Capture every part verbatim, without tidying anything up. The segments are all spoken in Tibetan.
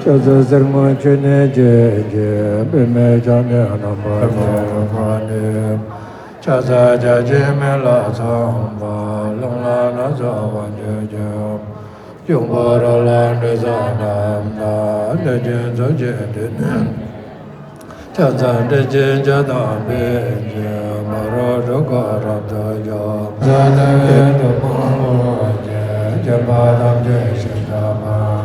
ཕྱག་འཚལ་གསེར་སྔོན་ཆུ་ནས་སྐྱེས་ཀྱི། པདྨས་ཕྱག་ནི་བསྣམས་པ་ཅན། ཕྱག་འཚལ་བརྒྱ་བྱིན་མེ་ལྷ་ཚངས་པ། རླུང་ལྷ་ན་ཚ་དབང་ཕྱུག་ཁྱབ། འབྱུང་པོ་རོ་ལངས་དྲི་ཟ་རྣམས་དང་། གནོད་སྦྱིན་གཙོ་ཆེ་དེ་ནི། ཕྱག་འཚལ་ཏྲཊ་ཅེས་བྱ་དང་། པཎ་ཆེན་ཕ་རོལ་འཁོར་རབ་ཏུ་འཇོམས། ཕྱག་འཚལ་ཏེ་ནི་དེ་ཡི་དབང་པོ་ཆེ། སྐྱེ་བ་ཐམས་ཅད་ཞི་བྱ་བ།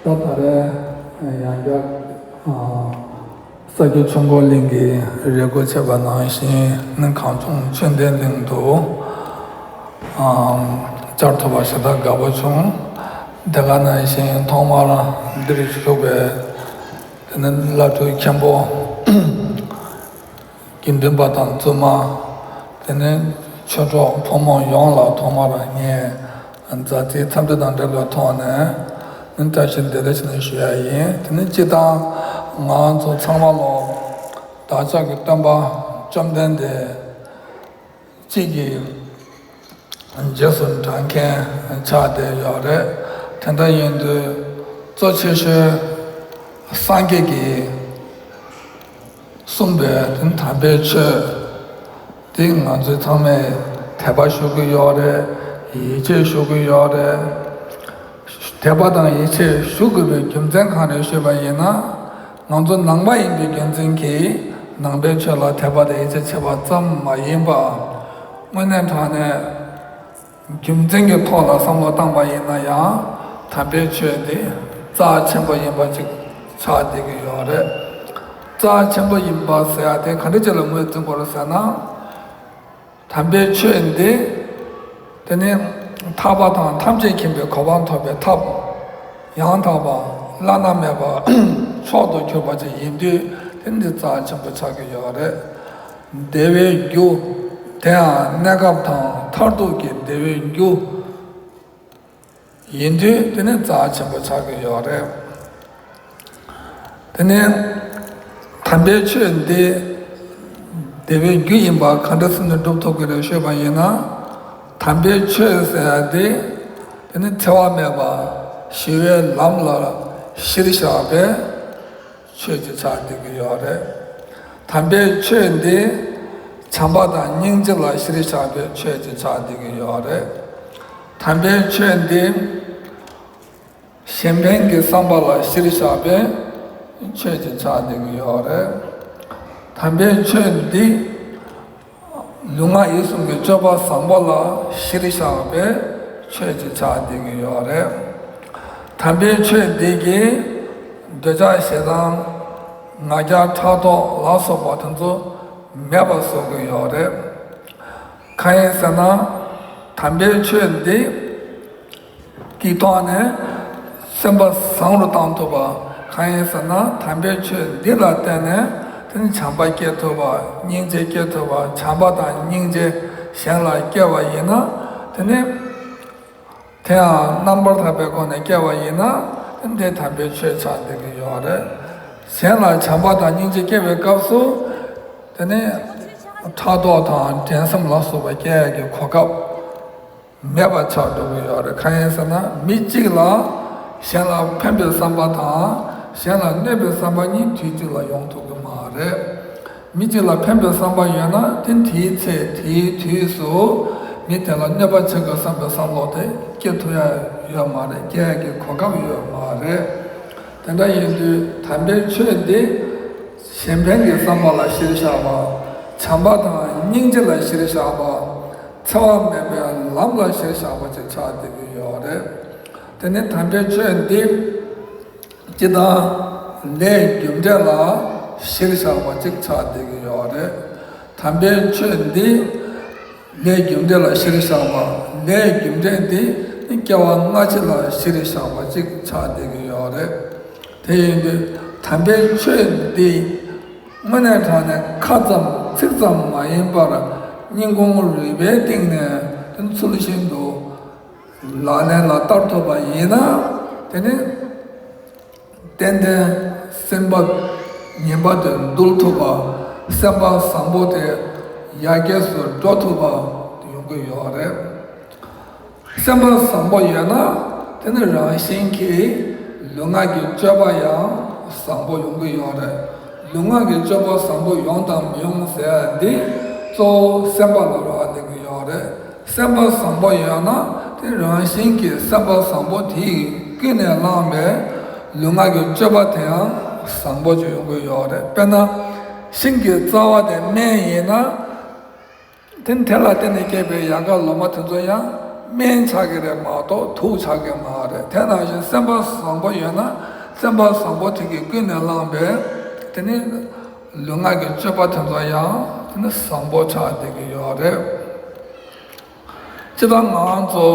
ད་ད་རེས་ཡང་བསྐྱར། ཨ། ས་སྐྱ་ཆོས་འཁོར་གླིང་གིས་རེ་སྐུལ་བྱས་པ་ནང་བཞིན་ནི་གངས་ལྗོངས་ཆོས་ལྡན་གླིང་དུ། ཨ། བཅར་ཐུབ་པ་ཞེ་དྲག་དགའ་པོ་བྱུང་། དེ་ག་ནང་བཞིན་ཐོག་མར་འདིར་བཞུགས་པའི་དེ་ནི་བླ་སྤྲུལ་མཁན་པོ། དགེ་འདུན་པ་དང་བཙུན་མ། དེ་ནས་ཆོས་གྲོགས་ཕོ་མོ་ཡོངས་ལ་ཐོག་མར་ངས་མཛའ་བརྩེའི་འཚམས་འདྲི་དང་འབྲེལ་བའི་ཐོག་ནས་ནི་བཀྲ་ཤིས་བདེ་ལེགས་ཞུ་ཡ་ཡིན། དེ་ནི་སྤྱིར་བཏང་ང་ཚོ་ཚང་མ་ལོ་བདག་ཅག་གི་སྟོན་པ་བཅོམ་ལྡན་འདས་གཅིག་གི་རྗེས་སུ་འབྲང་མཁན་ཆགས་བསྡད་ཡོད་རེད། དེ་འདྲ་ཡིན་དུས་གཙོ་ཆེ་ཤོས་སངས་རྒྱས་ཀྱིས་གསུངས་པའི་དམ་པའི་ཆོས་དེ་ང་ཚོས་ཚང་མས་དད་པ་ཞུ་གི་ཡོད་རེད། ཡིད་ཆེས་ཞུ་གི་ཡོད་རེད། དད་པ་དང་ཡིད་ཆེས་ཞུ་དགོས་པའི་རྒྱུ་མཚན་གང་རེད་ཞུས་པ་ཡིན་ན། ང་ཚོ་ནང་པ་ཡིན་པའི་རྒྱུ་མཚན་གྱིས་ནང་པའི་ཆོས་ལ་དད་པ་དང་ཡིད་ཆེས་བྱེད་པ་ཙམ་མ་ཡིན་པ། དངོས་གནས་དྲང་གནས་རྒྱུ་མཚན་གྱི་ཐོག་ལ་བསམ་བློ་བཏང་པ་ཡིན་ན་ཡང་། དམ་པའི་ཆོས་འདི་རྩ་ཆེན་པོ་ཡིན་པ་ཅིག་ཆགས་བསྡད་ཀྱི་ཡོད་རེད། རྩ་ཆེན་པོ་ཡིན་པ་ཟེར་ཡ་དེ་ག་འདྲ་ཅིག་ལ་ངོས་འཛིན་དགོས་རེད་ཟེར་ན། དམ་པའི་ཆོས་འདི། དེ་ནི་ཐར་པ་དང་ཐམས་ཅད་མཁྱེན་པའི་གོ་འཕང་ཐོབ་པའི་ཐབས་ཡང་དག་པ་བླ་ན་མེད་པ་མཆོག་ཏུ་གྱུར་པ་ཅིག་ཡིན་དུས། དེ་འདི་རྩ་ཆེན་པོ་ཆགས་ཀྱི་ཡོད་རེད། བདེ་བའི་རྒྱུ། དེའང་གནས་སྐབས་དང་མཐར་ཐུག་གི་བདེ་བའི་རྒྱུ་ཡིན་དུས། དེ་ནི་རྩ་ཆེན་པོ་ཆགས་ཀྱི་ཡོད་རེད། དེ་ནི་དམ་པའི་ཆོས་འདི་བདེ་བའི་རྒྱུ་ཡིན་པ་ག་འདྲ་སེ་ནས་སྒྲུབ་ཐུབ་ཀྱི་རེད་ཞུས་པ་ཡིན་ན། དམ་པའི་ཆོས་ཟེར་ཡ་དེ། དེ་ནི་འཚེ་བ་མེད་པ་ཞི་བའི་ལམ་ལ་གཞིར་བཞག་པའི་ཆོས་ཅིག་ཆགས་བསྡད་ཀྱི་ཡོད་རེད། དམ་པའི་ཆོས་འདི་བྱམས་པ་དང་སྙིང་རྗེ་ལ་གཞིར་བཞག་པའི་ཆོས་ཅིག་ཆགས་བསྡད་ཀྱི་ཡོད་རེད། དམ་པའི་ཆོས་འདི་གཞན་ཕན་གྱི་བསམ་པ་ལ་གཞིར་བཞག་པའི་ཆོས་ཅིག་ཆགས་བསྡད་ཀྱི་ཡོད་རེད། དམ་པའི་ཆོས་འདི་ལུས་ངག་ཡིད་གསུམ་གྱི་སྤྱོད་པ་བཟང་པོ་ལ་གཞིར་བཞག་པའི་ཆོས་ཅིག་ཆགས་བསྡད་ཀྱི་ཡོད་རེད། དམ་པའི་ཆོས་འདི་གིས་འདོད་ཆགས་ཞེ་སྡང་ང་རྒྱལ་ཕྲག་དོག་ལ་སོགས་པ་དེ་ཚོ་མེད་པ་བཟོ་གི་ཡོད་རེད། གང་ཡིན་ཟེར་ན། དམ་པའི་ཆོས་འདི་གི་ཐོག་ནས་སེམས་པ་བཟང་རུ་བཏང་ཐུབ་པ། གང་ཡིན་ཟེར་ན། དམ་པའི་ཆོས་འདི་ལ་བརྟེན་ནས་དེ་ནི་བྱམས་པ་སྐྱེ་ཐུབ་པ། སྙིང་རྗེ་སྐྱེ་ཐུབ་པ། བྱམས་པ་དང་སྙིང་རྗེ་གཞན་ལ་སྐྱེ་བ་ཡིན་ན། དེ་ནི་དེའང་རྣམ་པར་དག་པའི་སྒོ་ནས་སྐྱེ་བ་ཡིན་ན། དེ་ནི་དེ་དམ་པའི་ཆོས་ཆགས་བསྡད་ཀྱི་ཡོད་རེད། གཞན་ལ་བྱམས་པ་དང་སྙིང་རྗེ་སྐྱེ་བའི་སྐབས་སུ། དེ་ནི་ཕྲག་དོག་དང་འགྲན་སེམས་ལ་སོགས་པ་སྐྱེ་ཡག་གི་གོ་སྐབས་མེད་པ་ཆགས་འགྲོ་གི་ཡོད་རེད། གང་ཡིན་ཟེར་ན། མི་གཅིག་ལ་གཞན་ལ་ཕན་པའི་བསམ་པ་དང་གཞན་ལ་གནོད་པའི་བསམ་པ་གཉིས་དུས་གཅིག་ལ་ཡོང་ཐུབ་ཀྱི་མ་རེད། མི་གཅིག་ལ་ཕན་པའི་བསམ་པ་ཡོད་ན། དེ་དེའི་ཚེ་དེའི་དུས་སུ་མི་དེ་ལ་གནོད་པ་བྱེད་དགོས་བསམ་པའི་བསམ་བློ་དེ་སྐྱེ་ཐུབ་ཡ་ཡོད་མ་རེད། སྐྱེ་ཡ་གི་གོ་སྐབས་ཡོད་མ་རེད། དེ་འདྲ་ཡིན་དུས་དམ་པའི་ཆོས་འདི་གཞན་ཕན་གྱི་བསམ་པ་ལ་གཞིར་བཞག་པ། བྱམས་པ་དང་སྙིང་རྗེ་ལ་གཞིར་བཞག་པ། འཚེ་བ་མེད་པའི་ལམ་ལ་གཞིར་བཞག་པ་ཅིག་ཆགས་བསྡད་ཀྱི་ཡོད་རེད། དེ་ནི་དམ་པའི་ཆོས་འདི་སྤྱིར་བཏང་ལས་རྒྱུ་འབྲས་ལ་གཞིར་བཞག་པ་ཅིག་ཆགས་བསྡད་ཀྱི་ཡོད་རེད། དམ་པའི་ཆོས་འདི་ལས་རྒྱུ་འབྲས་ལ་གཞིར་བཞག་པ། ལས་རྒྱུ་འབྲས་འདི་ནི་སྐྱེ་བ་སྔ་ཕྱི་ལ་གཞིར་བཞག་པ་ཅིག་ཆགས་བསྡད་ཀྱི་ཡོད་རེད། དེ་ཡིན་དུས་དམ་པའི་ཆོས་འདི་དངོས་གནས་དྲང་གནས་ཁ་ཙམ་ཚིག་ཙམ་མ་ཡིན་པར་སྙིང་ཁོང་རུས་པའི་གཏིང་ནས་དེ་ཚུལ་བཞིན་དུ་ལག་ལེན་ལ་བསྟར་ཐུབ་པ་ཡིན་ན། དེ་ནི་ཏན་ཏན་སེམས་པ་ངན་པ་དེ་འདུལ་ཐུབ་པ། སེམས་པ་བཟང་པོ་དེ་ཡར་རྒྱས་སུ་འགྲོ་ཐུབ་པ་ཡོང་གི་ཡོད་རེད། སེམས་པ་བཟང་པོ་ཡོད་ན། དེ་ནི་རང་བཞིན་གྱིས་ལུས་ངག་གི་སྤྱོད་པ་ཡང་བཟང་པོ་ཡོང་གི་ཡོད་རེད། ལུས་ངག་གི་སྤྱོད་པ་བཟང་པོ་ཡོང་དང་མི་ཡོང་ཟེར་ཡ་འདི་གཙོ་བོ་སེམས་པ་ལ་རག་ལས་ཀྱི་ཡོད་རེད། སེམས་པ་བཟང་པོ་ཡོད་ན། དེ་རང་བཞིན་གྱིས་སེམས་པ་བཟང་པོ་དེས་ཀུན་ནས་བསླངས་པའི་ལུས་ངག་གི་སྤྱོད་པ་དེ་ཡང་བཟང་པོ་ཅིག་ཡོང་གི་ཡོད་རེད། དཔེར་ན། ཤིང་གི་རྩ་བ་དེ་སྨན་ཡིན་ན། དེ་དེ་ལ་བརྟེན་ནས་སྐྱེས་པའི་ཡལ་ག་ལོ་མ་དེ་ཚོ་ཡང་སྨན་ཆགས་ཀྱི་རེད་མ་གཏོགས་དུག་ཆགས་ཀྱི་མ་རེད། དེ་ནང་བཞིན་སེམས་པ་བཟང་པོ་ཡོད་ན། སེམས་པ་བཟང་པོ་དེ་གིས་ཀུན་ནས་བསླངས་པའི་དེ་ནི་ལུས་ངག་གི་སྤྱོད་པ་དེ་ཚོ་ཡང་དེ་ནི་བཟང་པོ་ཆགས་བསྡད་ཀྱི་ཡོད་རེད། སྤྱིར་བཏང་ང་ཚོ་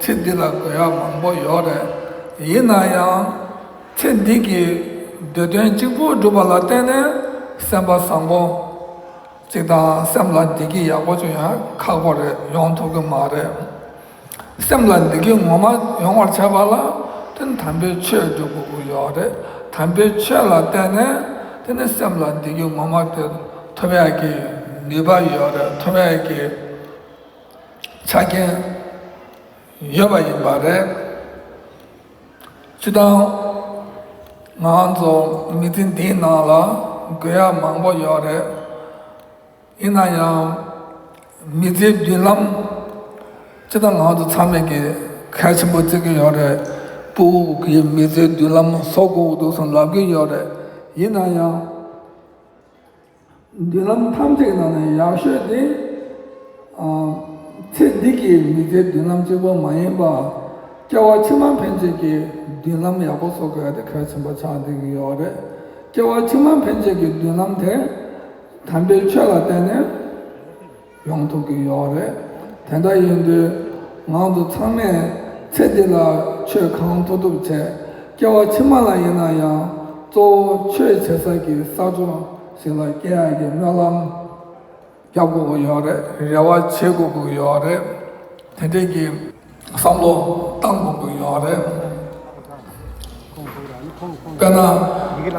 ཚེ་འདི་ལ་དགོས་ཡ་མང་པོ་ཡོད་རེད། ཡིན་ན་ཡང་ཚེ་འདི་གི་འདོད་དོན་གཅིག་པུ་སྒྲུབ་པ་ལ་བརྟེན་ནས་སེམས་པ་བཟང་པོ་གཅིག་དང་སེམས་ལ་བདེ་སྐྱིད་ཡག་པོ་ཅིག་ཡང་ཁག་པོ་རེད། ཡོང་ཐུབ་ཀྱི་མ་རེད། སེམས་ལ་བདེ་སྐྱིད་ངོ་མ་ཡོང་བར་བྱེད་པ་ལ་དེ་ནི་དམ་པའི་ཆོས་སྒྲུབ་དགོས་ཀྱི་ཡོད་རེད། དམ་པའི་ཆོས་ལ་བརྟེན་ནས་དེ་ནི་སེམས་ལ་བདེ་སྐྱིད་ངོ་མ་དེ་ཐོབ་ཡག་གི་ནུས་པ་ཡོད་རེད། ཐོབ་ཡག་གི་ཆ་རྐྱེན་ཡོད་པ་ཡིན་པ་རེད། སྤྱིར་བཏང་ང་ཚོ་མི་ཚེ་འདིའི་ནང་ལ་དགོས་ཡ་མང་པོ་ཡོད་རེད། ཡིན་ན་ཡང་མི་ཚེའི་མདུན་ལམ། སྤྱིར་བཏང་ང་ཚོ་ཚང་མས་ཀྱི་གལ་ཆེན་པོ་བརྩི་གི་ཡོད་རེད། ཕྲུ་གུ་གི་མི་ཚེའི་མདུན་ལམ་བཟོ་དགོས་འདུག་སེ་ལབ་ཀྱི་ཡོད་རེད། ཡིན་ན་ཡང་། མདུན་ལམ་ཐམས་ཅད་ནང་ནས་ཡག་ཤོས་དེ། ཨ། ཚེ་འདི་གི་མི་ཚེའི་མདུན་ལམ་གཅིག་པོ་མ་ཡིན་པ། སྐྱེ་བ་ཕྱི་མ་ཕན་ཆད་ཀྱི་མདུན་ལམ་ཡག་པོ་བཟོ་དགོས་ཡ་དེ་གལ་ཆེན་པོ་ཆགས་བསྡད་ཀྱི་ཡོད་རེད། སྐྱེ་བ་ཕྱི་མ་ཕན་ཆད་ཀྱི་མདུན་ལམ་དེ་དམ་པའི་ཆོས་ལ་བརྟེན་ནས་ཡོང་ཐུབ་ཀྱི་ཡོད་རེད། དེ་འདྲ་ཡིན་དུས་ང་ཚོ་ཚང་མས་ཚེ་འདི་ལ་ཆོས་གང་ཐུབ་ཐུབ་བྱས། སྐྱེ་བ་ཕྱི་མ་ལ་ཡིན་ན་ཡང་གཙོ་བོ་ཆོས་བྱེད་ས་ཀྱི་ས་ཕྱོགས་ཤིག་ལ་སྐྱེ་ཡག་གི་སྨོན་ལམ་ རྒྱབ་དགོས་ཀྱི་ཡོད་རེད། རེ་བ་བྱེད་དགོས་ཀྱི་ཡོད་རེད། དེ་འདྲས་ཀྱི་བསམ་བློ་བཏང་དགོས་ཀྱི་ཡོད་རེད། དཔེར་ན་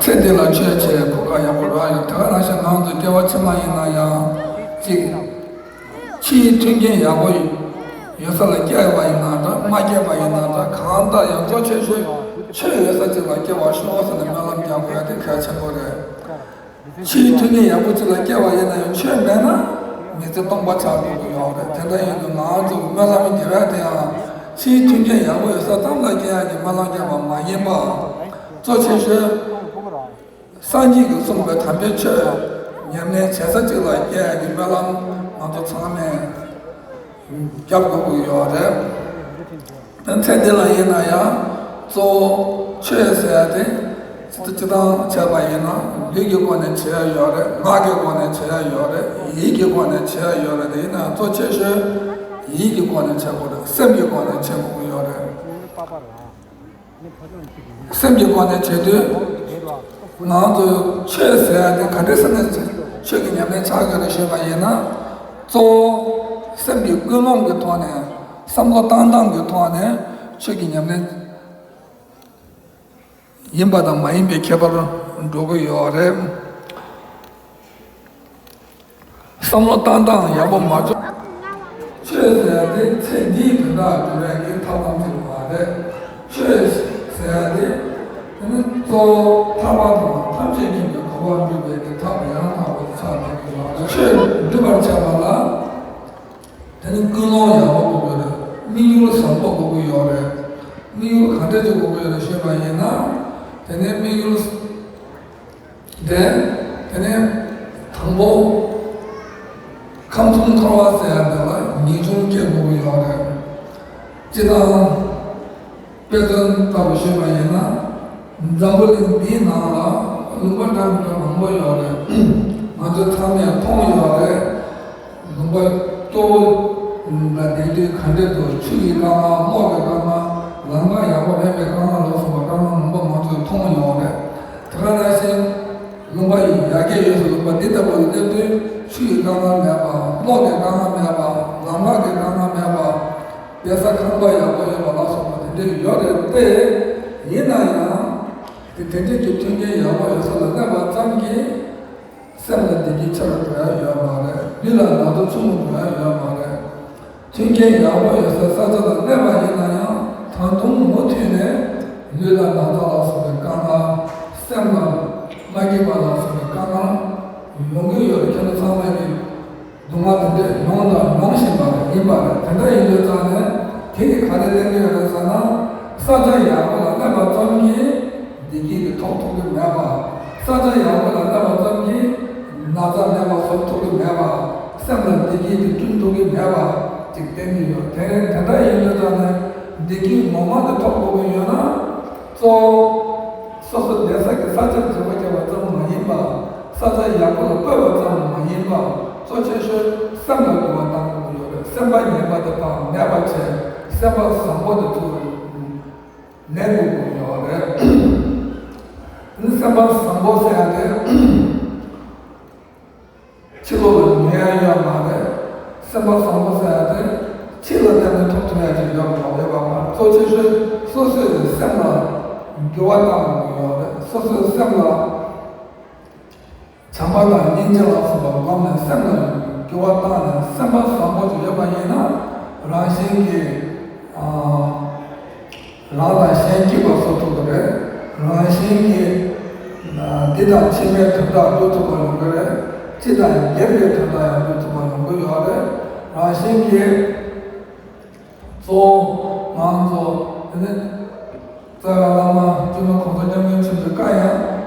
ཚེ་འདི་ལ་ཆོས་བྱེད་གོ་སྐབས་ཡག་པོ་རག་ཡོད། དེ་ག་ནང་བཞིན་ང་ཚོ་སྐྱེ་བ་ཕྱི་མ་ཡིན་ན་ཡང་གཅིག་ཕྱིའི་མཐུན་རྐྱེན་ཡག་པོ་ཡོད་ས་ལ་སྐྱེས་པ་ཡིན་ན་འདྲ། མ་སྐྱེས་པ་ཡིན་ན་འདྲ། གང་ལྟར་ཡང་གཙོ་ཆེ་ཤོས་ཆོས་ཡོད་ས་གཅིག་ལ་སྐྱེ་བར་ཤོག་ཟེར་ནས་སྨོན་ལམ་རྒྱག་དགོས་ཡ་དེ་གལ་ཆེན་པོ་རེད། ཕྱིའི་མཐུན་རྐྱེན་ཡག་པོ་གཅིག་ལ་སྐྱེས་པ་ཡིན་ན་ཡང་ཆོས་མེད་ན་མི་ཚེ་སྟོང་པ་ཆགས་འགྲོ་གི་ཡོད་རེད། དེ་འདྲ་ཡིན་དུས་ང་ཚོ་སྨོན་ལམ་རྒྱག་ཡ་དེ་ཡང་ཕྱིའི་མཐུན་རྐྱེན་ཡག་པོ་ཡོད་ས་ཙམ་ལ་སྐྱེ་ཡ་གི་སྨོན་ལམ་རྒྱག་པ་མ་ཡིན་པ། གཙོ་ཆེ་ཤོས་སངས་རྒྱས་ཀྱིས་གསུངས་པའི་དམ་པའི་ཆོས་ཉམས་ལེན་བྱེད་ས་གཅིག་ལ་སྐྱེ་ཡ་གི་སྨོན་ལམ་ང་ཚོ་ཚང་མས་རྒྱབ་དགོས་ཀྱི་ཡོད་རེད། ཚེ་འདི་ལ་ཡིན་ན་ཡང་གཙོ་བོ་ཆོས་ཟེར་ཡ་དེ་སྤྱི་སྤྱི་བཏང་བྱས་པ་ཡིན་ན་ལུས་ཀྱི་སྒོ་ནས་བྱེད་ཡ་ཡོད་རེད། ངག་གི་སྒོ་ནས་བྱེད་ཡ་ཡོད་རེད། ཡིད་ཀྱི་སྒོ་ནས་བྱེད་ཡ་ཡོད་རེད། དེ་ཡིན་ན་ཡང་གཙོ་ཆེ་ཤོས་ཡིད་ཀྱི་སྒོ་ནས་བྱེད་དགོས་རེད། སེམས་ཀྱི་སྒོ་ནས་བྱེད་དགོས་ཀྱི་ཡོད་རེད། སེམས་ཀྱི་སྒོ་ནས་བྱེད་དུས་ང་ཚོས་ཆོས་ཟེར་ཡ་དེ་ག་འདྲས་ཟེར་ནས་ཆོས་ཀྱི་ཉམས་ལེན་བྱ་དགོས་རེད་ཞུས་པ་ཡིན་ན། གཙོ་བོ་སེམས་ཀྱི་ཀུན་སློང་གི་ཐོག་ནས་བསམ་བློ་བཏང་སྟངས་ཀྱི་ཐོག་ནས་ཆོས་ཀྱི་ཉམས་ལེན་ཡིན་པ་དང་མ་ཡིན་པའི་ཁྱད་པར་འགྲོ་གི་ཡོད་རེད། བསམ་བློ་བཏང་སྟངས་ཡག་པོ་མ་བྱུང་། ཆོས་ཟེར་ཡ་དེ་ཚེ་འདིའི་དོན་དག་སྒྲུབ་ཡ་གི་ཐབས་ཐམས་ཅད་མ་རེད། ཆོས་ཟེར་ཡ་དེ་དེ་ནི་གཙོ་བོ་ཐར་པ་དང་ཐམས་ཅད་མཁྱེན་པའི་གོ་འཕང་སྒྲུབ་པའི་གི་ཐབས་ཡང་དག་པར་ཆགས་བསྡད་ཀྱི་ཡོད་རེད། ཆོས་སྒྲུབ་པར་བྱ་བ་ལ། དེ་ནི་ཀུན་སློང་ཡག་པོ་དགོས་ཀྱི་རེད། དམིགས་ཡུལ་བཟང་པོ་དགོས་ཀྱི་ཡོད་རེད། དམིགས་ཡུལ་ག་འདྲ་ཅིག་དགོས་ཀྱི་ཡོད་རེད་ཞུས་པ་ཡིན་ན། དེ་ནི་དམིགས་ཡུལ་དེ། དེ་ནི་དང་པོ། ཁམས་གསུམ་འཁོར་བ་ཟེར་ཡ་འདི་ལ་ངེས་འབྱུང་སྐྱེ་དགོས་ཀྱི་ཡོད་རེད། སྤྱིར་བཏང་། དཔེ་མཚོན་ལྟ་བུ་ཞུས་པ་ཡིན་ན། འཛམ་བུ་གླིང་འདིའི་ནང་ལ་ལུང་པ་འདྲ་མི་འདྲ་མང་པོ་ཡོད་རེད། ང་ཚོ་ཚང་མས་མཐོང་ཡོད་རེད། ལུང་པ་སྐྱོ་བོ་ལ་བསྡད་དུས་ག་འདྲ་འདུག་ཆུ་ཡི་དཀའ་ངལ། གློག་གི་དཀའ་ངལ། ལམ་ཁ་ཡག་པོ་མེད་པའི་དཀའ་ངལ་ལ་སོགས་པ་དཀའ་ངལ་མང་པོ་ང་ཚོས་མཐོང་ཡོད་རེད། དེ་ག་ནང་བཞིན། ལུང་པ་ཡི་ཡར་རྒྱས་ཡོད་ས་ལུང་པ་འདི་ལྟ་བུ་ལ་སླེབས་དུས་ཆུ་ཡི་དཀའ་ངལ་མེད་པ། གློག་གི་དཀའ་ངལ་མེད་པ། ལམ་ཁ་གི་དཀའ་ངལ་མེད་པ། བསྡད་ས་ཁང་པ་ཡག་པོ་ཡོད་པ་ལ་སོགས་པ་དེ་འདྲ་ཡོད་རེད་དེ། ཡིན་ན་ཡང་། དེ་དེ་འདྲའི་གི་མཐུན་རྐྱེན་ཡག་པོ་ཡོད་ས་ལ་སླེབས་པ་ཙམ་གྱིས། སེམས་ལ་བདེ་སྐྱིད་ཆེ་རུ་འགྲོ་ཡ་ཡོད་མ་རེད། ལུས་ལ་ན་ཚ་ཆུང་རུ་འགྲོ་ཡ་ཡོད་མ་རེད། མཐུན་རྐྱེན་ཡག་པོ་ཡོད་སའི་ས་ཆ་ལ་སླེབས་པ་ཡིན་ན་ཡང་ད་དུང་མུ་མཐུད་ནས་ལུས་ལ་ན་ཚ་ལ་སོགས་པའི་དཀའ་ངལ། སེམས་ལ་མ་སྐྱིད་པ་ལ་སོགས་པའི་དཀའ་ངལ་ཡོང་གི་ཡོད་རེད། ཁྱེད་ཚོ་ཚང་མ་གིས་སྡུག་བསྔལ་དེ་འདྲས་མྱོང་དང་མྱོང་བཞིན་པ་རེད། ཡིན་པ་རེད། དེ་འདྲ་ཡིན་དུས་ཙང་ནས་དེ་གིས་ག་རེ་བསྟན་གྱི་ཡོད་རེད་ཟེར་ན། ས་ཆ་ཡག་པོ་ལ་སླེབས་པ་ཙམ་གྱིས་བདེ་སྐྱིད་ཀྱི་ཐོབ་ཐུབ་ཀྱི་མེད་པ། ས་ཆ་ཡག་པོ་ལ་སླེབས་པ་ཙམ་གྱིས་ན་ཚ་མེད་པ་བཟོ་ཐུབ་ཀྱི་མེད་པ། སེམས་ལ་བདེ་སྐྱིད་ཀྱི་བསྐྲུན་ཐུབ་ཀྱི་མེད་པ་ཅིག་བསྟན་གྱི་ཡོད། དེ་དེ་འདྲ་ཡིན་དུས་ཙང་ནས་བདེ་སྐྱིད་ངོ་མ་དེ་ཐོབ་དགོས་ཀྱི་ཡོད་ན། གཙོ་བོ། སོ་སོ་བསྡད་ས་གི་ས་ཆར་འཛེག་པ་བརྒྱབ་པ་ཙམ་མ་ཡིན་པ། ས་ཆ་ཡག་པོ་ལ་སྤོས་པ་ཙམ་མ་ཡིན་པ། གཙོ་ཆེ་ཤོས་སེམས་ལ་འགྱུར་བ་གཏང་དགོས་ཀྱི་ཡོད་རེད། སེམས་པ་ངན་པ་དེ་དག་མེད་པ་བྱས། སེམས་པ་བཟང་པོ་དེ་ཚུར་ལེན་དགོས་ཀྱི་ཡོད་རེད། སེམས་པ་བཟང་པོ་ཟེར་ཡ་དེ། ཕྱི་ལོགས་ལ་ཉོ་ཡ་ཡོད་མ་རེད། སེམས་པ་བཟང་པོ་ཟེར་ཡ་དེ་ཕྱི་ལ་བརྟེན་ནས་ཐོབ་ཐུབ་ཡ་ཅིག་ཡོད་མ་རེད་པ། གཙོ་ཆེ་ཤོས་སོ་སོའི་སེམས་ལ་འགྱུར་བ་གཏང་དགོས་ཀྱི་ཡོད་རེད། སོ་སོའི་སེམས་ལ་བྱམས་པ་དང་སྙིང་རྗེ་ལ་སོགས་པ་བསྒོམས་ནས་སེམས་ལ་འགྱུར་བ་བཏང་ནས་སེམས་པ་བཟང་པོ་ཅིག་ཡོད་པ་ཡིན་ན། རང་བཞིན་གྱིས། ཨ། རང་དང་གཞན་སྐྱིད་པ་བཟོ་ཐུབ་ཀྱི་རེད། རང་བཞིན་གྱིས། ཨ། འདི་དང་ཕྱི་མའི་དོན་དག་སྒྲུབ་ཐུབ་པ་ཡོང་གི་རེད། སྤྱི་དང་སྒེར་གྱི་དོན་དག་ཡང་སྒྲུབ་ཐུབ་པ་ཡོང་གི་ཡོད་རེད། རང་བཞིན་གྱིས། གཙོ་བོ་ང་ཚོ་དེ་ནི་རྩ་བའི་བླ་མ་སྤྱི་ནོར་གོང་ས་སྐྱབས་མགོན་ཆེན་པོའི་བཀའ་ཡང་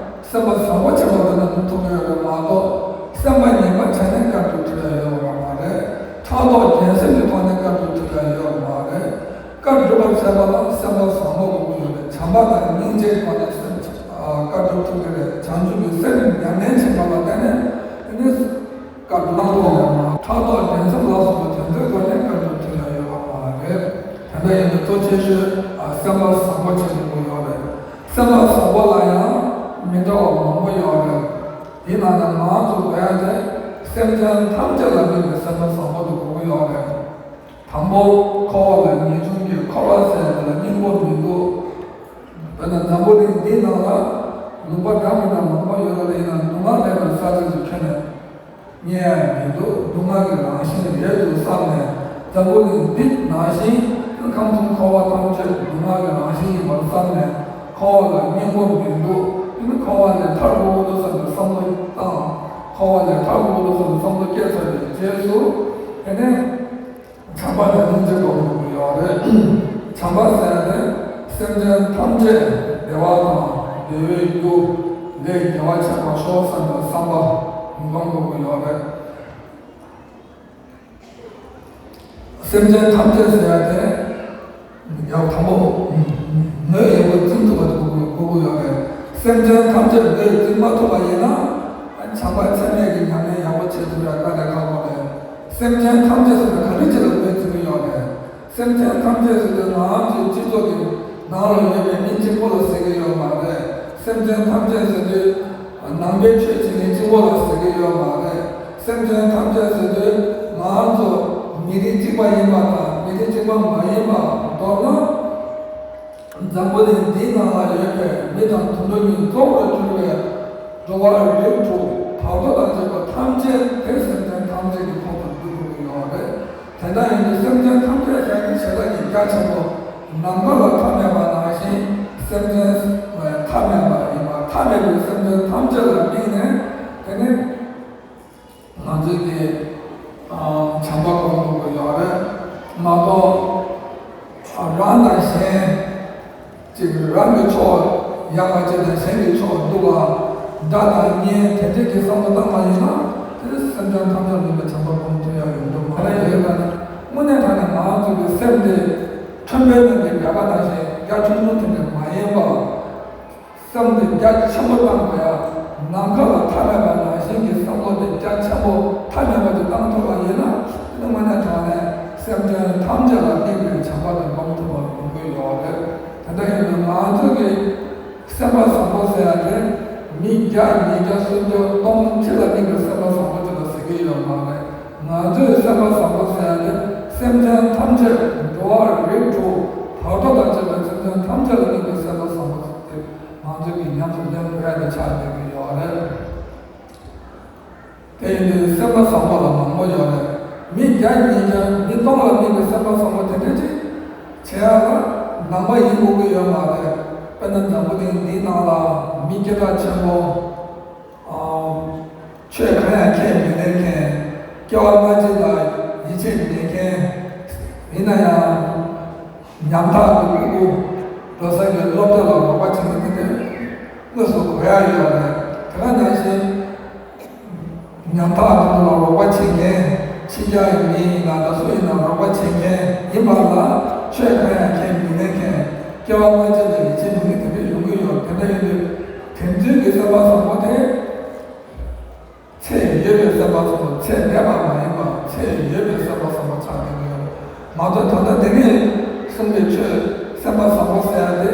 སེམས་པ་བཟང་པོ་བྱེད་པ་ལ་ནི་ཐུག་ཐུབ་ཡོད་རེད་མ་གཏོགས། སེམས་པ་ངན་པ་བྱས་ནས་བཀའ་སྒྲུབ་ཐུབ་ཡ་ཡོད་པ་མ་རེད། ཕྲག་དོག་འགྲན་སེམས་ཀྱི་ཐོག་ནས་བཀའ་སྒྲུབ་ཐུབ་ཡ་ཡོད་པ་མ་རེད། བཀའ་སྒྲུབ་པར་བྱེད་པ་ལ་སེམས་པ་བཟང་པོ་དགོས་ཀྱི་ཡོད་རེད། བྱམས་པ་དང་སྙིང་རྗེའི་ཐོག་ནས་སེམས་བཀའ་སྒྲུབ་ཐུབ་ཀྱི་རེད། བྱང་ཆུབ་ཀྱི་སེམས་ཉམས་ལེན་བྱེད་པ་ལ་བརྟེན་ནས་དེ་ནི། བཀའ་སྒྲུབ་ལ་སོགས་པའི་ཕྲག་དོག་འགྲན་སེམས་ལ་སོགས་པའི་དོན་ཚན་སྒོ་ནས་བཀའ་སྒྲུབ་ཐུབ་ཡ་ཡོད་པ་མ་རེད། དེ་འདྲ་ཡིན་དུས་གཙོ་ཆེ་ཤོས་སེམས་པ་བཟང་པོ་བྱེད་དགོས་ཡོད་རེད། སེམས་པ་བཟང་པོ་ལ་ཡང་མི་འདྲ་བ་མང་པོ་ཡོད་རེད། དེའི་ནང་ནས་ང་ཚོ་དགོས་ཡ་དེ་ སེམས་ཅན་ཐམས་ཅད་ལ་དམིགས་པའི་སེམས་པ་བཟང་པོ་དེ་དགོས་ཀྱི་ཡོད་རེད། དང་པོ་འཁོར་བ་ལ་ངེས་འབྱུང་གི་འཁོར་བ་ཟེར་དེ་ལ་སྙིང་པོ་མི་འདུག་དཔེར་ན་འཛམ་བུ་གླིང་འདིའི་ནང་ལ་ལུང་པ་འདྲ་མི་འདྲ་མང་པོ་ཡོད་རེད། ཡིན་ནའང་སྡུག་བསྔལ་མེད་པའི་ས་ཆ་ཅིག་ཁྱོན་ནས་རྙེད་ཡ་མི་འདུག་སྡུག་བསྔལ་གྱི་རང་བཞིན་རེད་འདུག་བསམ་ནས། འཛམ་བུ་གླིང་འདི་ནང་བཞིན་ཁམས་གསུམ་འཁོར་བ་ཐམས་ཅད་སྡུག་བསྔལ་གྱི་རང་བཞིན་ཡིན་པར་བསམ་ནས། འཁོར་བ་ལ་སྙིང་པོ་མི་འདུག་འཁོར་བ་ལས་ཐར་དགོས་འདུག་བསམ་པའི་བསམ་བློ་བཏང་། འཁོར་བ་ལས་ཐར་དགོས་འདུག་བསམ་པའི་བསམ་བློ་སྐྱེས་ཚར་བའི་རྗེས་སུ། དེ་ནས་བྱམས་པ་དང་སྙིང་རྗེ་སྒོམ་དགོས་ཀྱི་ཡོད་རེད། བྱམས་པ་ཟེར་ཡ་དེ་སེམས་ཅན་ཐམས་ཅད་བདེ་བ་དང་བདེ་བའི་རྒྱུ་ལས་རྒྱལ་བ་ཆེན་པོ་ཤོག་བསམ་པའི་བསམ་པ་སྒོམ་དགོས་ཀྱི་ཡོད་རེད། སེམས་ཅན་ཐམས་ཅད་ཟེར་ཡ་དེ་ཡག་དང་པོ་ངོས་ཡག་པོ་འཛིན་ཐུབ་པ་དགོས་དགོས་ཀྱི་ཡོད་རེད། སེམས་ཅན་ཐམས་ཅད་ངོས་འཛིན་མ་ཐུབ་པ་ཡིན་ན། བྱམས་པ་ཚད་མེད་ཀྱི་ཉམས་ལེན་ཡག་པོ་བྱེད་ཐུབ་ཡ་དཀའ་ལས་ཁག་པོ་རེད། སེམས་ཅན་ཐམས་ཅད་ཟེར་ན་ག་རེ་ཅིག་ལ་ངོས་འཛིན་གྱི་ཡོད་རེད། སེམས་ཅན་ཐམས་ཅད་ཟེར་དུས་ང་རང་ཚོའི་སྤྱི་ཚོགས་ཀྱི་ནང་ལ་ཡོད་པའི་མི་གཅིག་པོ་ལ་ཟེར་གྱི་ཡོད་མ་རེད། སེམས་ཅན་ཐམས་ཅད་ཟེར་དུས་ནང་པའི་ཆོས་བྱེད་མཁན་གཅིག་པོ་ལ་ཟེར་གྱི་ཡོད་མ་རེད། སེམས་ཅན་ཐམས་ཅད་ཟེར་དུས་ང་རང་ཚོ་མི་རིགས་གཅིག་པ་ཡིན་པ་དང་མི་རིགས་གཅིག་པ་མ་ཡིན་པ། མདོར་ན། འཛམ་བུ་གླིང་འདིའི་ནང་ལ་ཡོད་པའི་མི་དང་དུད་འགྲོ་གཉིས་རྫོགས་པར་གྱུར་པའི་འགྲོ་བ་རིགས་དྲུག་བར་དོ་དང་བཅས་པ་ཐམས་ཅད་དེ་སེམས་ཅན་ཐམས་ཅད་ཀྱི་ཁོངས་སུ་འདུ་དགོས་ཀྱི་ཡོད་རེད། དེ་འདྲ་ཡིན་དུས་སེམས་ཅན་ཐམས་ཅད་ཀྱང་ནི་བྱེ་བྲག་གི་རྒྱ་ཆེན་པོ་ནམ་མཁའ་ལ་མཐའ་མེད་པ་ནང་བཞིན་སེམས་ཅན་ལ་མཐའ་མེད་པ་ཡིན་པ། མཐའ་མེད་པའི་སེམས་ཅན་ཐམས་ཅད་ལ་དམིགས་ནས། དེ་ནི། ང་ཚོས་ཀྱི་ཨ་བྱམས་པ་སྒོམ་དགོས་ཀྱི་ཡོད་རེད་མ་གཏོགས། ཨ་རང་དང་གཞན། གཅིག་རང་གི་ཕྱོགས་ཡག་པ་གཅིག་དང་གཞན་གྱི་ཕྱོགས་སྡུག་པ། དགྲ་དང་གཉེན་དེ་འདྲས་ཀྱི་བསམ་བློ་བཏང་བ་ཡིན་ན། དེ་ནི་སེམས་ཅན་ཐམས་ཅད་ལ་དམིགས་པའི་བྱམས་པ་སྒོམ་ཐུབ་ཡག་ཡོང་འདུག་མ་རེད། ཡོད་པ་ན་དངོས་གནས་དྲང་གནས་ང་རང་ཚོ་གི་སེམས་དེ་ཁྲོན་པའི་ནང་གི་འདྲ་པར་ནང་བཞིན་རྒྱ་ཆུང་ཆུང་དེ་འདྲ་མ་ཡིན་པ། སེམས་དེ་རྒྱ་ཆེན་པོ་བཏང་དགོས་ཡ། ནམ་མཁའ་ལ་མཐའ་མེད་པ་ནང་བཞིན་གྱི་བསམ་བློ་དེ་རྒྱ་ཆེན་པོ་མཐའ་མེད་པ་དེ་བཏང་ཐུབ་པ་ཡིན་ན། དེ་ནི་དངོས་གནས་དྲང་གནས་སེམས་ཅན་ཐམས་ཅད་ལ་དམིགས་པའི་བྱམས་པ་དེ་སྒོམ་ཐུབ་པ་ཡོང་གི་ཡོད་རེད། དེ་འདྲ་ཡིན་ན་ང་ཚོ་གི་སེམས་པ་བཟང་པོ་ཟེར་ཡ་དེ་མི་བརྒྱ་ཉིས་བརྒྱ་སུམ་བརྒྱ་སྟོང་ཁྲི་ལ་དམིགས་པའི་སེམས་པ་བཟང་པོ་ཅིག་ལ་ཟེར་གྱི་ཡོད་མ་རེད། ང་ཚོའི་སེམས་པ་བཟང་པོ་ཟེར་ཡ་དེ་སེམས་ཅན་ཐམས་ཅད་འགྲོ་བ་རིགས་དྲུག་བར་དོ་དང་བཅས་པའི་སེམས་ཅན་ཐམས་ཅད་ལ་དམིགས་པའི་སེམས་པ་བཟང་པོ་ཟེར་ཏེ། ང་ཚོས་ཀྱི་ཉམས་སུ་ལེན་དགོས་ཡ་དེ་ཆགས་བསྡད་ཀྱི་ཡོད་རེད། དེ་ཡིན་དུས་སེམས་པ་བཟང་པོ་ལ་མང་པོ་ཡོད་རེད། མི་བརྒྱ་ཉིས་བརྒྱ་མི་སྟོང་ལ་དམིགས་པའི་སེམས་པ་བཟང་པོ་དེ་འདྲ་ཅིག་བྱེད་ཡག་ལ་ནང་པ་ཡིན་དགོས་ཀྱི་ཡོད་མ་རེད། དཔེར་ན་འཛམ་བུ་གླིང་འདིའི་ནང་ལ་མི་སྐད་གྲགས་ཆེན་པོ། ཨ་ཆོས་གང་ཡང་ཁས་མི་ལེན་མཁན། སྐྱེ་བ་སྔ་ཕྱི་ལ་ཡིད་ཆེས་མེད་མཁན། ཡིན་ན་ཡང་། ཉམ་ཐག་གི་ཕྲུ་གུ་འགྲོ་ས་གི་སློབ་གྲྭ་ལ་རོགས་པ་བྱེད་མཁན་དེ་དངོས་སུ་གོ་ཡག་ཡོད་རེད། དེ་ག་ནང་བཞིན་ཉམ་ཐག་ཕྲུ་གུ་ལ་རོགས་པ་བྱེད་མཁན། ཕྱི་རྒྱལ་ཡིན་ན་ད་སུ་ཡིན་ན་རོགས་པ་བྱེད་མཁན་ཡིན་པ་ལ་ཆོས་གང་ཡང་ཁས་མི་ལེན་མཁན། སྐྱེ་བ་སྔ་ཕྱི་ལ་ཡིད་ཆེས་མེད་མཁན་དེ་འདྲ་ཡོང་གི་ཡོད། དེ་འདྲ་ཡིན་དུས་དེ་ཚོའི་གི་སེམས་པ་བཟང་པོ་དེ། ཚད་ཡོད་པའི་སེམས་པ་བཟང་པོ། ཚད་མེད་པ་མ་ཡིན་པ་ཚད་ཡོད་པའི་སེམས་པ་བཟང་པོ་ཆགས་ཀྱི་ཡོད། མ་གཏོགས་ད་ལྟ་འདི་ནས་གསུངས་པའི་ཆོས་སེམས་པ་བཟང་པོ་ཟེར་ཡ་དེ།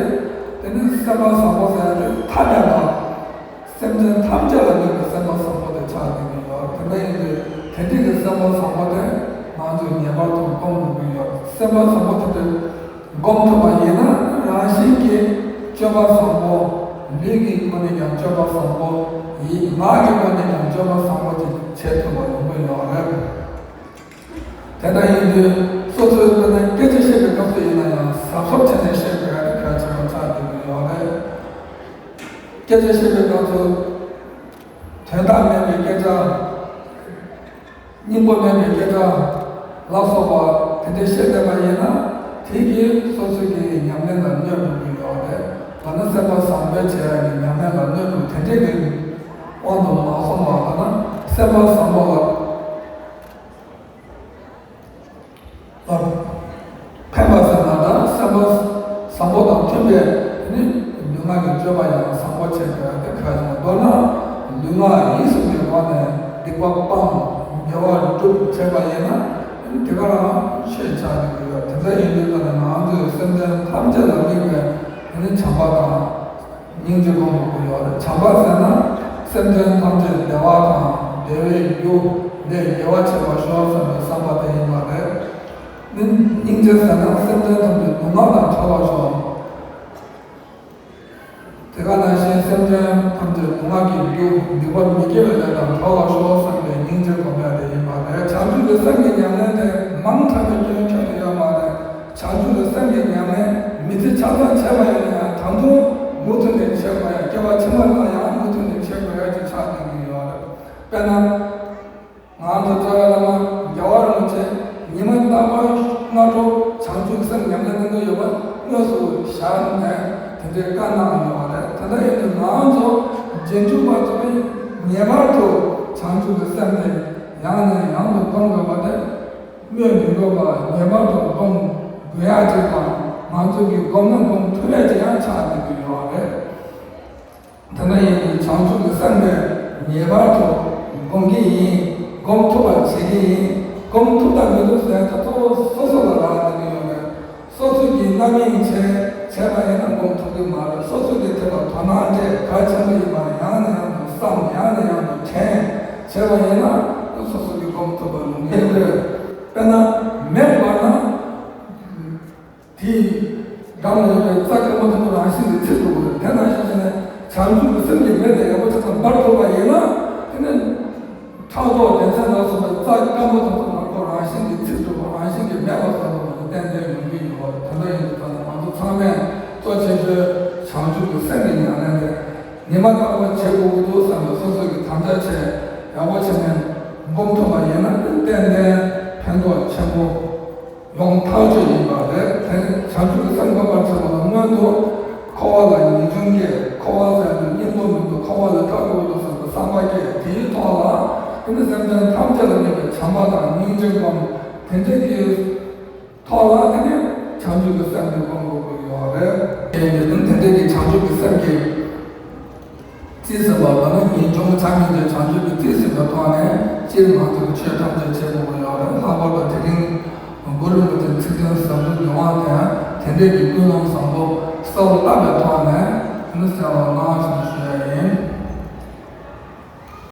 དེ་ནི་སེམས་པ་བཟང་པོ་ཟེར་ཡ་དེ་མཐའ་མེད་པ། སེམས་ཅན་ཐམས་ཅད་ལ་དམིགས་པའི་སེམས་པ་བཟང་པོ་དེ་ཆགས་ཀྱི་ཡོད། དེ་འདྲ་ཡིན་དུས་དེ་འདྲའི་གི་སེམས་པ་བཟང་པོ་དེ་ང་ཚོས་ངེས་པར་དུ་སྒོམ་དགོས་ཀྱི་ཡོད། སེམས་པ་བཟང་པོ་དེ་དུས། སྒོམ་ཐུབ་པ་ཡིན་ན་རང་བཞིན་གྱིས་སྤྱོད་པ་བཟང་པོ། ལུས་ཀྱི་སྒོ་ནས་ཀྱང་སྤྱོད་པ་བཟང་པོ། ཡིད་ངག་གི་སྒོ་ནས་ཀྱང་སྤྱོད་པ་བཟང་པོ་ཅིག་བྱེད་ཐུབ་པ་ཡོང་གི་ཡོད་རེད། དེ་འདྲ་ཡིན་དུས་སོ་སོའི་དཔེར་ན་སྐད་ཆ་བཤད་པའི་སྐབས་སུ་ཡིན་ན་ཡང་གཟབ་གཟབ་བྱས་ནས་བཤད་དགོས་ཡ་དེ་གལ་ཆེན་པོ་ཆགས་ཀྱི་ཡོད་རེད། སྐད་ཆ་བཤད་པའི་སྐབས་སུ་དོན་དག་མེད་པའི་སྐད་ཆ། སྙིང་པོ་མེད་པའི་སྐད་ཆ་ལ་སོགས་པ་དེ་འདྲ་བཤད་བསྡད་པ་ཡིན་ན་དེ་གིས་སོ་སོའི་གི་ཉམས་ལེན་ལ་གནོད་འགྲོ་གི་ཡོད་རེད། ད་ནི་སེམས་པ་བཟང་པོའི་བྱེད་ཡ་གི་ཉམས་ལེན་ལ་གནོད་འགྲོ་དེ་འདྲའི་གི་དབང་དུ་མ་སོང་བ། ད་ནི་སེམས་པ་བཟང་པོ་ལ་ལ་ཕན་པ་ཟེར་ན་ད་སེམས་པ་བཟང་པོ་དང་མཐུན་པའི་དེ་ནི་ལུས་ངག་གི་སྤྱོད་པ་ཡང་བཟང་པོ་བྱེད་དགོས་ཡ་དེ་གལ་ཆེན་པོ། མདོར་ན་ལུས་ངག་ཡིད་གསུམ་གྱི་སྒོ་ནས་སྡིག་པ་སྤང་དགེ་བ་སྒྲུབ་བྱས་པ་ཡིན་ན་དེ་ག་རང་ཆོས་ཆགས་ཀྱི་ཡོད། དེ་འདྲ་ཡིན་དུས་ད་ནི་ང་ཚོས་སེམས་ཅན་ཐམས་ཅད་ལ་དམིགས་པའི་དེ་ནི་བྱམས་པ་དང་། སྙིང་རྗེ་སྒོམ་དགོས་ཀྱི་ཡོད་རེད། བྱམས་པ་ཟེར་ན་སེམས་ཅན་ཐམས་ཅད་བདེ་བ་དང་ བདེ་བའི་རྒྱུ་ལས་རྒྱལ་བ་ཆེ་བར་ཤོག་བསམ་པའི་བསམ་པ་དེ་ཡིན་པ་རེད། སྙིང་རྗེ་ཟེར་ན་སེམས་ཅན་ཐམས་ཅད་སྡུག་བསྔལ་དང་བྲལ་བར་ཤོག། དེ་ག་ནང་བཞིན་སེམས་ཅན་ཐམས་ཅད་སྡུག་བསྔལ་གྱི་རྒྱུ་སྡིག་པ་མི་དགེ་བའི་ལས་དང་བྲལ་བར་ཤོག་བསམ་པའི་སྙིང་རྗེ་སྒོམ་ཡ་དེ་ཡིན་པ་རེད། བྱང་ཆུབ་ཀྱི་སེམས་ཀྱི་ཉམས་ལེན་དེ་མང་དྲགས་པའི་སྐྱོན་ཁྱོན་ནས་ཡོད་མ་རེད། བྱང་ཆུབ་ཀྱི་སེམས་ཀྱི་ཉམས་ལེན་མི་ཚེ་ཆ་ཚང་བྱས་པ་ཡིན་ན་ཡང་ད་དུང་མུ་མཐུད་ནས་བྱེད་དགོས་ཡ། སྐྱེ་བ་ཕྱི་མ་ལ་ཡང་མུ་མཐུད་ནས་བྱེད་དགོས་ཡ་ཅིག་ཆགས་བསྡད་ཀྱི་ཡོད་རེད། དཔེར་ན། ང་ཚོ་རྩ་བའི་བླ་མ་རྒྱལ་བ་རིན་པོ་ཆེ་ཉི་མ་རྟག་པར་སྔ་དྲོ་བྱང་ཆུབ་སེམས་ཉམས་ལེན་གནང་གི་ཡོད་པ་དངོས་སུ་ཞལ་ནས་དེ་འདྲའི་བཀའ་གནང་ཡོད་པ་རེད། དེ་འདྲ་ཡིན་དུས་ང་ཚོ་རྗེས་འཇུག་པ་ཚོས་ངེས་པར་དུ་བྱང་ཆུབ་ཀྱི་སེམས་དེ་ཡང་ནས་ཡང་དུ་སྒོམ་དགོས་པ་དེ་སྨོས་མི་དགོས་པ། ངེས་པར་དུ་སྒོམ་དགོས་ཡ་ཅིག་དང་། ང་ཚོ་གིས་སྒོམ་ན་སྒོམ་ཐུབ་ཡ་ཅིག་ཡང་ཆགས་བསྡད་ཀྱི་ཡོད་པ་རེད། དེ་འདྲ་ཡིན་དུས་བྱང་ཆུབ་ཀྱི་སེམས་དེ་ངེས་པར་དུ་སྒོམ་གྱི་ཡིན། སྒོམ་ཐུབ་པ་བྱེད་ཀྱི་ཡིན། སྒོམ་ཐུབ་དང་མི་ཐུབ་ཟེར་ཡ་ད་གཙོ་བོ་སོ་སོ་ལ་རག་ལས་ཀྱི་ཡོད་རེད། སོ་སོ་གིས་རྣམ་གཡེང་བྱས་བྱས་པ་ཡིན་ན་སྒོམ་ཐུབ་ཀྱི་མ་རེད། སོ་སོ་གིས་དེ་ལ་དོ་སྣང་སྤྲད། གལ་ཆེན་པོ་ཡིན་པ་ཡང་ནས་ཡང་དུ་བསམ། ཡང་ནས་ཡང་དུ་དྲན་བྱས་པ་ཡིན་ན་སོ་སོ་གིས་སྒོམ་ཐུབ་པ་ལུང་ཡིན་རེད། དཔེར་ན་མེ་འབར་ན། དེའི་འགྲམ་ལ་ཡོད་པའི་རྩྭ་སྐམ་པོ་དེ་ཚོ་རང་བཞིན་གྱིས་ཚིག་འགྲོ་གི་རེད། དེ་ནང་བཞིན་བྱས་ནས་བྱང་ཆུབ་ཀྱི་སེམས་ཀྱི་མེ་དེ་ཡག་པོ་ཆ་ཚང་འབར་ཐུབ་པ་ཡིན་ན། དེ་ནས་ཕྲག་དོག་སྡེ་ཚན་ལ་སོགས་པའི་རྩྭ་སྐམ་པོ་དེ་ཚོ་ནང་ཁོ་རང་བཞིན་གྱིས་ཚིག་འགྲོ་བ། རང་བཞིན་གྱིས་མེད་པ་བཟོ་ཐུབ་པ་དེ་ཏན་ཏན་ཡོང་གི་ཡོད་རེད། དེ་འདྲ་ཡིན་དུས་ད་ལྟ་ང་ཚོ་ཚང་མས་གཙོ་ཆེ་ཤོས་བྱང་ཆུབ་ཀྱི་སེམས་ཀྱི་ཉམས་ལེན་དེ་ཉི་མ་རྟག་པར་བྱེད་དགོས་ཀྱི་འདུག་བསམ་པའི་སོ་སོ་གིས་དམ་བཅའ་བྱས་ཡག་པོ་བྱས་ནས་སྒོམ་ཐུབ་པ་ཡིན་ན། དེ་ཏན་ཏན་ཕན་ཐོགས་ཆེན་པོ་ཡོང་ཐག་ཆོད་ཡིན་པ་རེད། དེ་ནི་བྱང་ཆུབ་ཀྱི་སེམས་སྒོམ་པར་བྱེད་པ་ལ་སྔོན་དུ་འཁོར་བ་ལ་ངེས་འབྱུང་སྐྱེ། འཁོར་བ་ཟེར་དུས་སྙིང་པོ་མི་འདུག་འཁོར་བ་ལས་ཐར་དགོས་འདུག་བསམ་པའི་བསམ་པ་སྐྱེ། དེའི་ཐོག་ལ་དེ་ནི་སེམས་ཅན་ཐམས་ཅད་ལ་དམིགས་པའི་བྱམས་པ་དང་སྙིང་རྗེ་སྒོམ། དེ་འདྲ་གི་ཐོག་ལ་དེ་ནི་བྱང་ཆུབ་ཀྱི་སེམས་དེ་སྒོམ་དགོས་ཀྱི་ཡོད་རེད། དེ་ནི་དེ་འདྲ་གི་བྱང་ཆུབ་ཀྱི་སེམས་ཀྱི་རྩིས་ཟིན་པ་ལ་ནི་ངེས་འབྱུང་ཆགས་སྙིང་རྗེ་བྱང་ཆུབ་ཀྱི་རྩིས་ཟིན་པའི་ཐོག་ནས་སྤྱིར་ང་ཚོས་ཆོས་ཐམས་ཅད་བྱེད་དགོས་ཀྱི་ཡོད་རེད། ལྷག་པར་དུ་དེ་རིང་གུ་རུ་རིན་པོ་ཆེའི་ཚིག་དོན་ཟབ་ཏུ་ཉུང་བ་དང་། དེ་འདྲའི་གི་ཀུན་སློང་བཟང་པོ་གསལ་པོ་བསླབ་པའི་ཐོག་ནས་ནི་གསལ་བ་སྣང་བ་ཞིག་